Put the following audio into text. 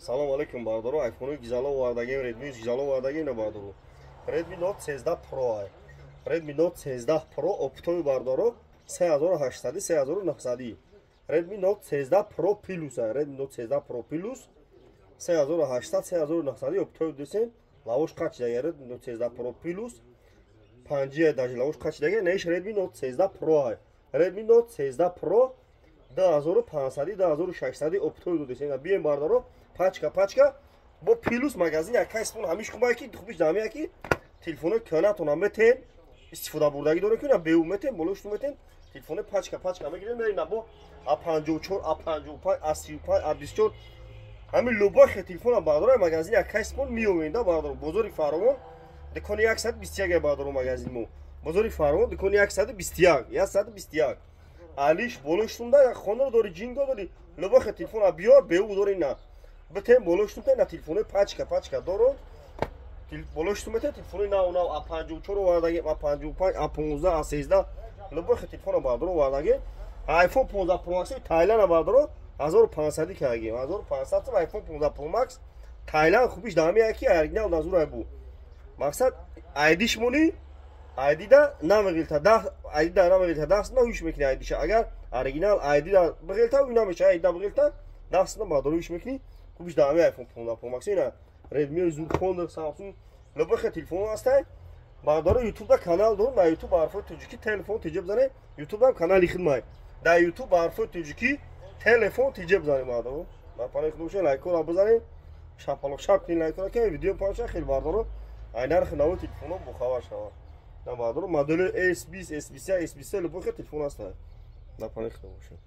Салом алейкум, бародаро. Айфонои гизало овардагем, Redmi гизало овардагем на, бародаро. Redmi Note 13 Pro ай. Redmi Note 13 Pro оптовый, бародаро, 3800, 3900. Redmi Note 13 Pro Plus ай. Redmi Note 13 Pro Plus 3800, 3900 оптовый десем. Лавош қачидаге Redmi Note 13 Pro Plus 5G даже лавош қачидаге. Неш Redmi Note 13 Pro ай. Redmi Note 13 Pro 2500, 2600 оптовый додесем. Бием, бародаро, пачка пачка бо плюс магазин якай спон. Ҳамиш хубае ки хубиш дамия ки телефонои кӯнатона метен, истифода бурдагӣ доре ки беу метен, болошту метен, телефонои пачка пачка мегирем, мерем бо А54, А55, А35, А24, ҳамин любой хе телефона, бародаро, магазин якай спон меовем да, бародаро. Бозори Фаровон, дукони 121, бародаро, магазин мо бозори Фаровон, дукони 121, 121. Алиш болоштунда як хонро дори, ҷинго дори, любой хе телефона биёр, беу дори на битем, болоштун на телефонои пачка пачка доро, болоштун мете телефонои нав нав, А54 овардагем, А55, А15, А13, любой хе телефона, бародаро, овардагем. iPhone 15 Pro Max Тайланд, бародаро, 1500 кардагем, 1500 iPhone 15 Pro Max Тайланд. Хубиш дамия ки оригинал назурай бу. Мақсад айдиш мони, айдида намеғилта, айдида намеғилта, даст на ҳуш мекунӣ айдиша. Агар оригинал айдида биғилта, ӯ намеша, айдида биғилта, даст на, бародаро, ҳуш мекунӣ. Хубиш дами iPhone 15 Pro Max ина Redmi зуд, Honor, Samsung, любой хе телефон ҳастай, бародаро. Ютубда канал дорум, дар Ютуб ҳарфои тоҷикӣ телефон тиҷа бизанед, Ютубам канали хидмай. Дар Ютуб ҳарфои тоҷикӣ телефон тиҷа бизанед, бародаро. Дар панои худо бошед, лайкора бизанед, шапалоқ шап кунед лайкора, ки видео паша хел, бародаро, ай нархи нави телефоно бохабар шавад. На, бародаро, модели S20, S21, S23, любой хе телефон ҳастай. Дар панои худо бошед.